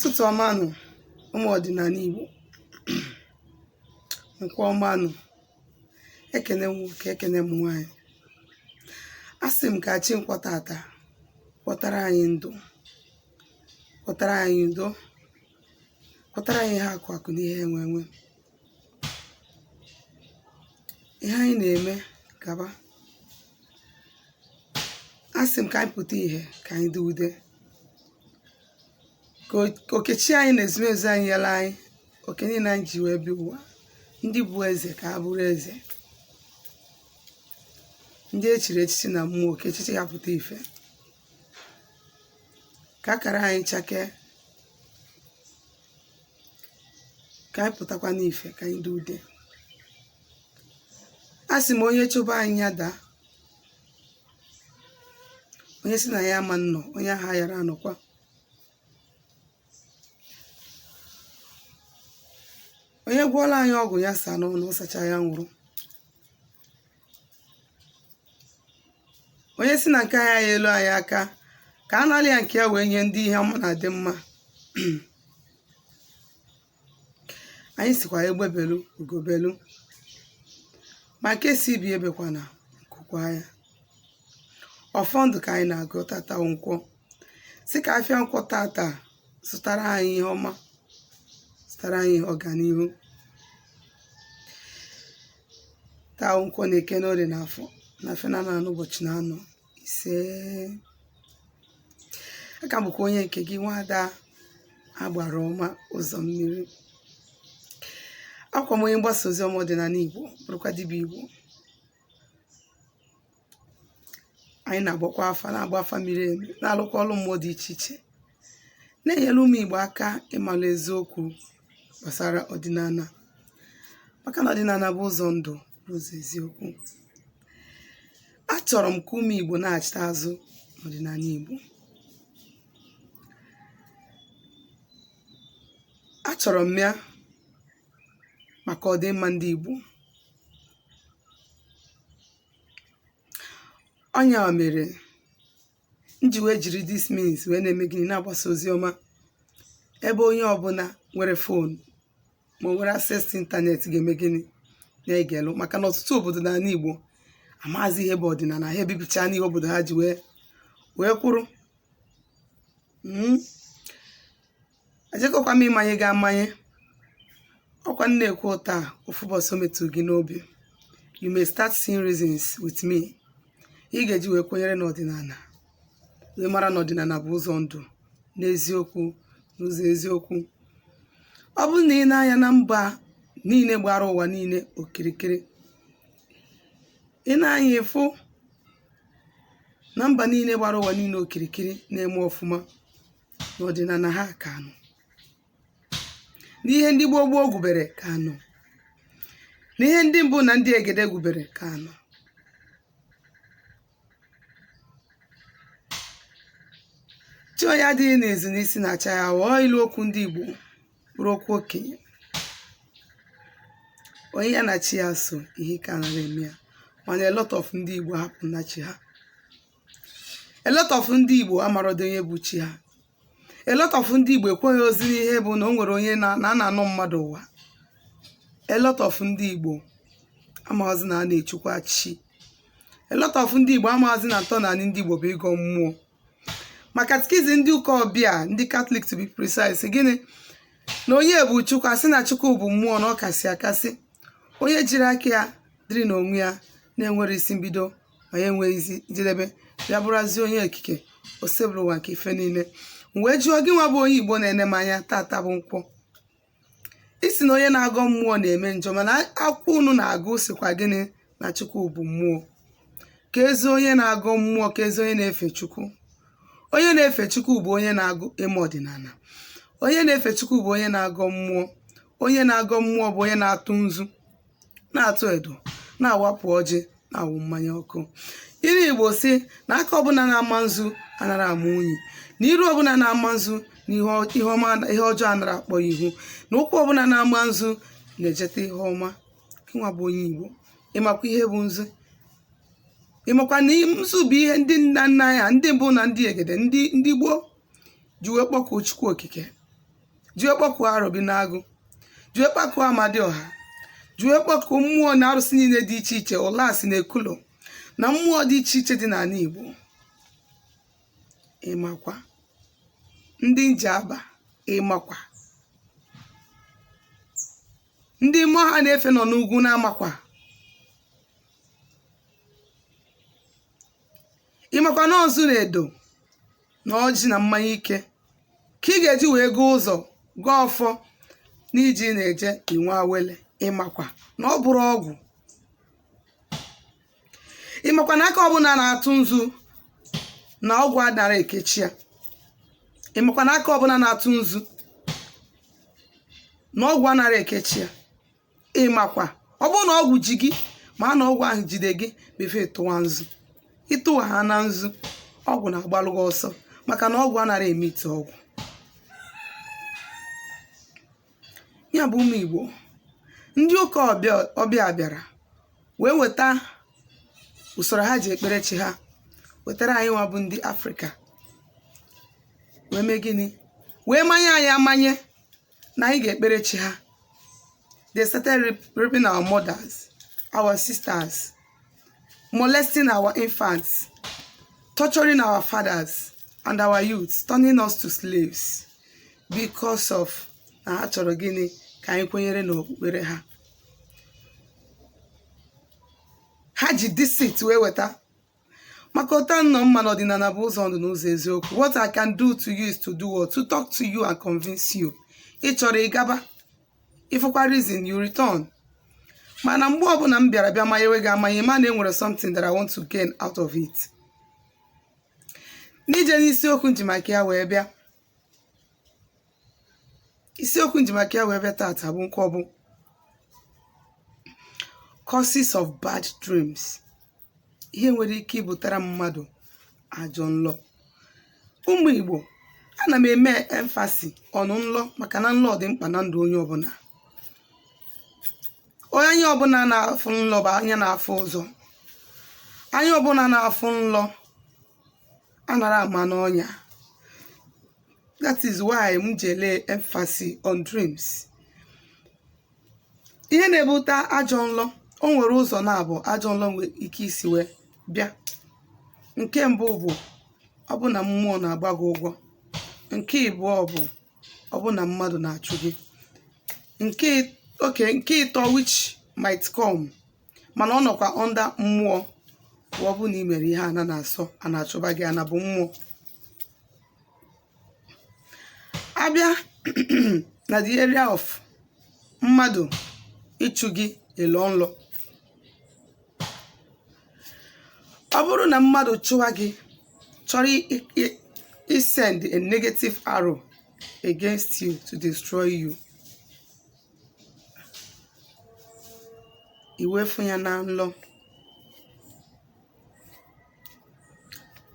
Ụtụtụ ọma nụ, ụmụ ọdịnala Igbo. Nkwọ ọma nụ. Ekene m nwoke, ekene m nwaanyị. Asị m ka chi nkwọ tata kwọtara anyị ndụ, kwọtara anyị udo, kwọtara anyị ihe akụ akụ na ihe enwe enwe. Ihe anyị na-eme gaba. Asị m ka anyị pụta ihe, ka anyị dị ude, ka oke chi anyị na ezumezu anyị nyere anyị oke niile anyị ji wee bịa ụwa. Ndị bụ eze ka ha bụrụ eze, ndị echiri echichi na mmụọ ka echichi ha pụta ife, ka akara anyị chakee, ka anyị pụtakwa n'ife, ka anyị dị ude. A sị m onye chụba anyị ya daa, onye sị na ya ama nnọ, onye ahụ ayara anọkwa. Onye gwọọla anyị ọgwụ ya saa n'ọnụ, ọ sacha ya nwụrụ. Onye sị na nke anyị ya elu anyị aka, ka a nalị ya nke ya wee nye ndị ihe ọma na-adị mma. Anyị sịkwa egbe belu ugo belu, ma nke sị ibe ebekwana nku kwaa ya. Ọfọ ndụ ka anyị na-agọ tata nkwọ, sị ka afịa nkwọ tata zụtara anyị ihe ọma, zụtara anyị ọganihu. Taa nkwọ na eke na orie na afọ na afịa na anọ ụbọchị na anọ ise. Aka m bụkwa onye nke gị, nwaada agbara ọma ụzọ mmiri. Akwa m onye mgbasa ozi ọma ọdịnala Igbo, bụrụkwa dibịa Igbo. Anyị na-agbakwa afa, na-agba afa miri emi, na-alụkwa ọrụ mmụọ dị iche iche, na-enyere ụmụ Igbo aka ịmalụ eziokwu gbasara ọdịnala, maka na ọdịnala bụ ụzọ ndụ, bụ ụzọ eziokwu. Achọrọ m ka ụmụ Igbo na-achịta azụ n'ọdịnala Igbo. Achọrọ m ya maka ọdịmma ndị Igbo. Ọ nya mere m ji wee jiri this means wee na-eme gịnị, na-agbasa ozi ọma ebe onye ọbụla nwere phone ma o nwere access to internet ga-eme gịnị, na-egelụ. Maka na ọtụtụ obodo n'ala Igbo amazi ihe bụ ọdịnala, ha ebibicha n'ihe obodo ha ji wee kwụrụ. Ejekọkwa m ịmanye gị amanye, ọkwa m na-ekwu taa ofu ụbọchị o metụ gị n'obi, you may start seeing reasons with me ị ga-eji wee kwenyere n'ọdịnala, wee mara na ọdịnala bụ ụzọ ndụ n'eziokwu, n'ụzọ eziokwu. Ọ bụrụ na ị na-anya na mba niile gbara ụwa niile okirikiri, ị na-anya ịfụ na mba niile gbara ụwa niile okirikiri na-eme ọfụma n'ọdịnala ha ka nọ, n'ihe ndị gboo gboo gwubere ka nọ, n'ihe ndị mbụ na ndị egede gwubere ka nọ. Chi onye adịghị n'izu n'isi na-acha ya ghọọ ilu okwu ndị Igbo, bụrụ okwu okenye. Onye ya na chi ya so, ihe ike anaghị eme ya. Mana a lot of ndị Igbo hapụ na chi ha. A lot of ndị Igbo amarodo onye bụ chi ha. A lot of ndị Igbo ekweghị ozi n'ihe bụ na o nwere onye na a na-anọ mmadụ ụwa. A lot of ndị Igbo amaghịzi na a na-echukwa chi. A lot of ndị Igbo amaghịzi na ntọala ndị Igbo bụ ịgọ mmụọ. Ma catechism ndị ụka ọbịa, ndị Catholic to be precise, gịnị na onye bụ Chukwu, asị na Chukwu bụ mmụọ, na ọ kasị akasị, onye jiri aka ya dịrị n'onwe ya, na-enwere isi mbido ma ya enweghị isi njedebe, ya bụrụzi onye okike Osebụrụwa nke ife niile. M wee jụọ gị nwa bụ onye Igbo na-ene m anya tata bụ nkwọ, ị sị na onye na-agọ mmụọ na-eme njọ, mana akwụkwọ unu na-agụ sịkwa gịnị na Chukwu bụ mmụọ. Ka ezi onye na-agọ mmụọ, ka ezi onye na-efe Chukwu. Onye na-efe Chukwu bụ onye na-agụ eme ọdịnala. Onye na-efe Chukwu bụ onye na-agọ mmụọ. Onye na-agọ mmụọ bụ onye na-atụ nzu, na-atụ edo, na-awapụ ọjị, na-awụ mmanya ọkụ. Ilu Igbo sị na aka ọbụla na-ama nzu anara ama unyi, na iru ọbụla na-ama nzu na ihe ọma ihe ọjọọ anara akpọ ya ihu, na ụkwụ ọbụla na-ama nzu na-ejeta ihe ọma. Gịnwa bụ onye Igbo, ịmakwa ihe bụ nzu? Ịmakwa na nzu bụ ihe ndị nna nna ya, ndị mbụ na ndị egede, ndị gboo ji wee kpọkuo Chukwu Okike? Jee kpọkuo Arọbinagụ, jee kpọkuo Amadioha, jee kpọkuo mmụọ na arụsị niile dị iche iche, ụlasị na ekulo na mmụọ dị iche iche dị n'ala Igbo. Ịmakwa ndị Njaba, ịmakwa ndị mmụọ ha na-efe nọ n'ugwu na-amakwa, ịmakwa na nzu na edo na ọjị na mmanya ike ka ị ga-eji wee gaa ụzọ, gọọ ọfọ na ije ị na-eje inwe awele. Ịmakwa na ọ bụrọ ọgwụ. Ịmakwa na aka ọbụla na-atụ nzu na ọgwụ adara ekechi ya. Ịmakwa na aka ọbụla na-atụ nzu na ọgwụ anara ekechi ya. Ịmakwa ọ bụrụ na ọgwụ ji gị, ma na ọgwụ ahụ jide gị before ịtụwa nzu, ịtụwa ha na nzu, ọgwụ na-agbalụ gị ọsọ, maka na ọgwụ anara emiti ọgwụ. Ya bụ, ụmụ Igbo, ndị ụka ọbịa bịara wee weta usoro ha ji ekpere chi ha wetara anyị nwa bụ ndị Afrịka, wee mee gịnị? Wee manye anyị amanye na anyị ga-ekpere chi ha. They started raping our mothers, our sisters, molesting our infants, torturing our fathers and our youths, turning us to slaves because of na ha chọrọ gịnị? Ka anyị kwenyere n'okpukpere ha. Ha ji deceit wee weta maka ụta nnọọ mma na ọdịnala bụ ụzọ ndụ na ụzọ eziokwu. What I can do to you is to do what? To talk to you and convince you. Ị chọrọ ịgaba, ịfụkwa reason, you return. Mana mgbe ọbụla m bịara bịa manyewe gị amanye, ma na enwere something that I want to gain out of it. N'ije n'isiokwu m ji maka ya wee bịa, isiokwu m ji maka ya wee bịa tata bụ nke ọ bụ causes of bad dreams, ihe nwere ike ibutara mmadụ ajọ nlọ. Ụmụ Igbo, ana m eme emphasis on nlọ maka na nlọ dị mkpa na ndụ onye ọbụla. Onye ọbụla na-afụ nlọ bụ anya na-afụ ụzọ. Anya ọbụla na-afụ nlọ anara ama n'ọnya. That is why m ji ele emphasis on dreams. Ihe na-ebute ajọ nlọ, o nwere ụzọ naabọ ajọ nlọ nwere ike isi wee bịa. Nke mbụ bụ ọ bụ na mmụọ na-agba gị ụgwọ. Nke ịbụọ bụ ọ bụ na mmadụ na-achụ gị. Nke oke nke ịtọ, which might come, mana ọ nọkwa under mmụọ, bụ ọ bụ na ị mere ihe ana na-asọ, a na-achụba gị, ana bụ mmụọ. Abịa na the area of mmadụ ịchụ gị, ịlọ nlọ, ọ bụrụ na mmadụ chụwa gị, chọrọ isend a negative arrow against you to destroy you, i wee fụ ya na nlọ,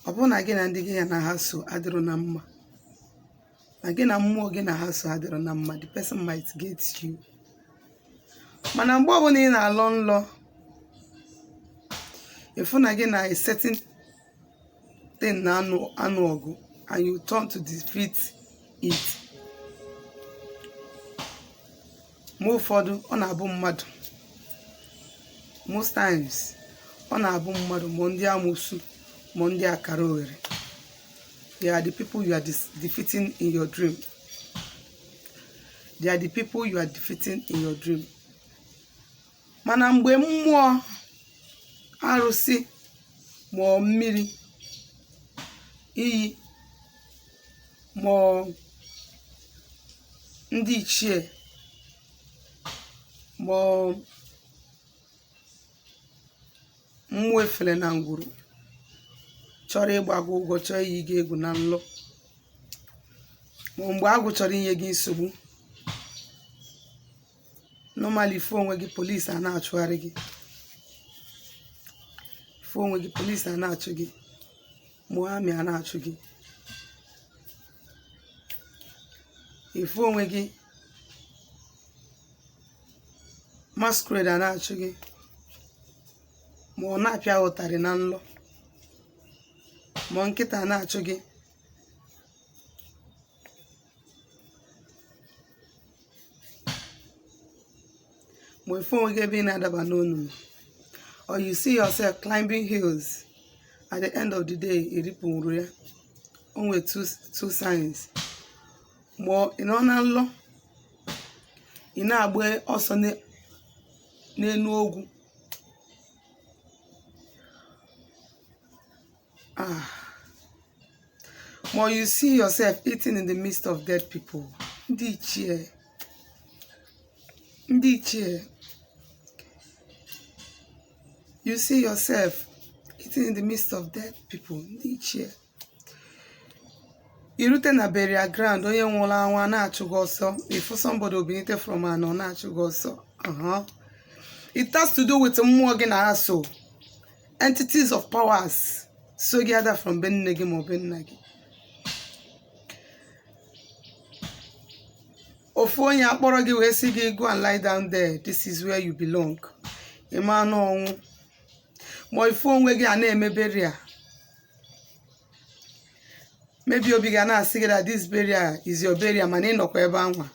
ọ bụrụ na gị na ndị gị ya na ha so adịrọ na mma, na gị na mmụọ gị na ha so adịrọ na mma, the person might get you. Mana mgbe ọbụla ị na-alọ nlọ, ịfụ na gị na a certain thing na-anụ anụ ọgụ and you turn to defeat it, mgbe ụfọdụ ọ na-abụ mmadụ, most times ọ na-abụ mmadụ, ma ndị amoosu ma ndị akara oghere. They are the people you are defeating in your dream. They are the people you are defeating in your dream. Mana mgbe mmụọ, arụsị, ma ọ mmiri iyi, ma ọ ndị ichie, ma ọ mmụọ efele na ngwuru chọrọ ịgba gị ụgwọ, chọọ iyi gị egwu na nlọ, ma mgbe agwụ chọrọ inye gị nsogbu, normally fụ onwe gị polisi a na-achụgharị gị, fụ onwe gị polisi a na-achụ gị, ma army a na-achụ gị, ịfụ onwe gị masquerade a na-achụ gị, ma ọ na-apịa ụtarị na nlọ, ma nkịta a na-achụ gị. Ma ife onwe gị ebe ị na-adaba n'onunu, or you see yourself climbing hills, at the end of the day eripụrụ ya. O nwere two signs. Ma ị nọ na nlọ, ị na-agba ọsọ n'elu ogwu, ma you see yourself eating in the midst of dead people. Ndị ichie, ndị ichie, you see yourself eating in the midst of dead people. Ndị ichie, irute na burial ground, onye nwụrụ anwụ a na-achụ gị ọsọ. Ịfụ somebody obinite from ana, ọ na-achụ gị ọsọ. It has to do with mmụọ gị na ha so, entities of powers so gị ada from be nne gị ma ọ be nna gị. Ofu onye akpọrọ gị wee sị gị, "Go and lie down there, this is where you belong." Ịma anụ ọnwụ. Ma ifu onwe gị a na-eme burial, maybe obi ga na-asị gị that this burial is your burial, mana ị nọkwa ebe anwa.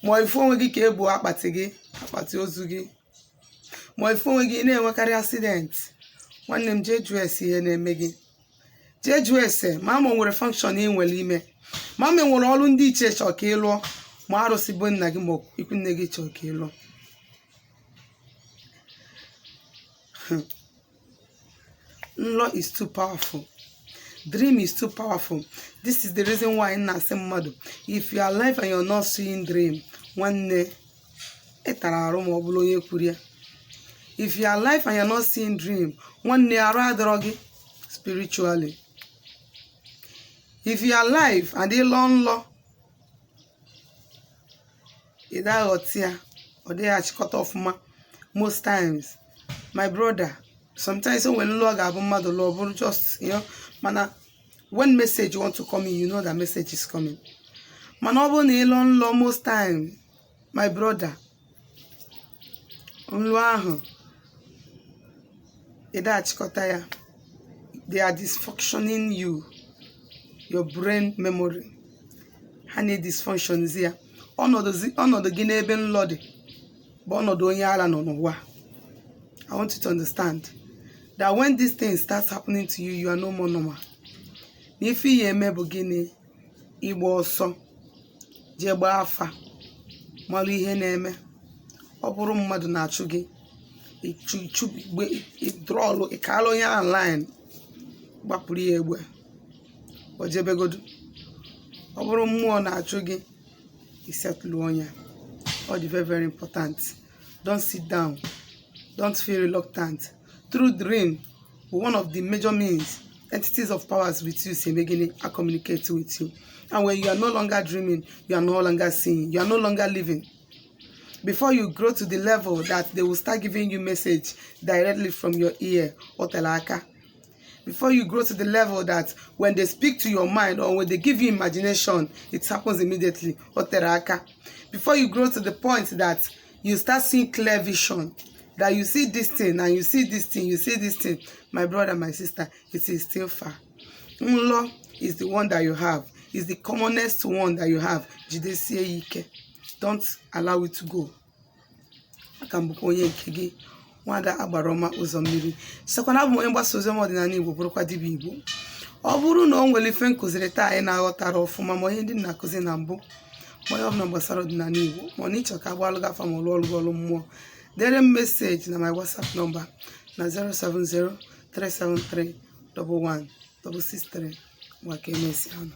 Ma ifu onwe gị ka ebu akpati gị, akpati ozu gị. Ma ifu onwe gị na-enwekarị accident, nwanne m, jee jụọ ese ihe na-eme gị. Jee jụọ ese ma o nwere function ị nwere ime, ma nwere ọrụ ndị ichie chọọ ka ị lụọ, ma arụsị bụ nna gị ma ikwu nne gị chọọ ka ị lụọ. Nlọ is too powerful. Dream is too powerful. This is the reason why m na-asị mmadụ, if you are alive and you're not seeing dream, nwanne, ị tara arụ. Ma ọ bụrụ onye kwuru ya, if you are alive and you're not seeing dream, nwanne, arụ adọrọ gị spiritually. If you are alive and ịlọ nlọ, ị daghọta ya, ọ dịghị achịkọta ọfụma most times, my brother. Sometimes o nwere nlọ ọ ga-abụ mmadụ lụọ, bụrụ just mana when message want to come in, you know that message is coming. Mana ọ bụrụ na ịlọ nlọ most time, my brother, nlọ ahụ ị da achịkọta ya, they are dysfunctioning you, your brain memory. Ha na-edysfunctions ya. Ọnọdụ gị n'ebe nlọ dị bụ ọnọdụ onye ara nọ n'ụwa. I want you to understand that when this thing starts happening to you, you are no more normal. Na ife ihe eme bụ gịnị? Ịgba ọsọ jee gbaa afa, mara ihe na-eme. Ọ bụrụ mmadụ na-achụ gị, ịdrọlụ ịkala onye ahụ line, gbapụrụ ya egbe, o jebegodu. Ọ bụrụ mmụọ na-achụ gị, isetụlụ onye. Ọ dị very, very important. Don't sit down, don't feel reluctant. Through dream bụ one of the major means entities of powers with you si eme gịnị? A communicate with you. And when you are no longer dreaming, you are no longer seeing, you are no longer living. Before you grow to the level that they will start giving you message directly from your ear, o tere aka. Before you grow to the level that when they speak to your mind or when they give you imagination, it happens immediately, o tere aka. Before you grow to the point that you start seeing clear vision, that you see this thing and you see this thing, you see this thing, my brother, my sister, it is still far. Nlọ is the one that you have, is the commonest one that you have. Jidesie ya ike, don't allow it to go. Aka m bụkwa onye nke gị, Nwada Agbara Ọma Ụzọ Mmiri. Sịkwana abụ m onye mgbasa oziọma ọdịnala Igbo, bụrụkwa dibịa Igbo. Ọ bụrụ na o nwere ife nkụziri taa anyị na-aghọtara ọfụma, ma ihe ndị m na-akụzi na mbụ, ma onye ọbụla gbasara ọdịnala Igbo, ma ọ na ịchọ ka agbalụ gị afa, ma ọ lụọ ọrụ gị ọrụ mmụọ, dere m message na my WhatsApp number na 070 373 11 663. Maka emesịa nụ.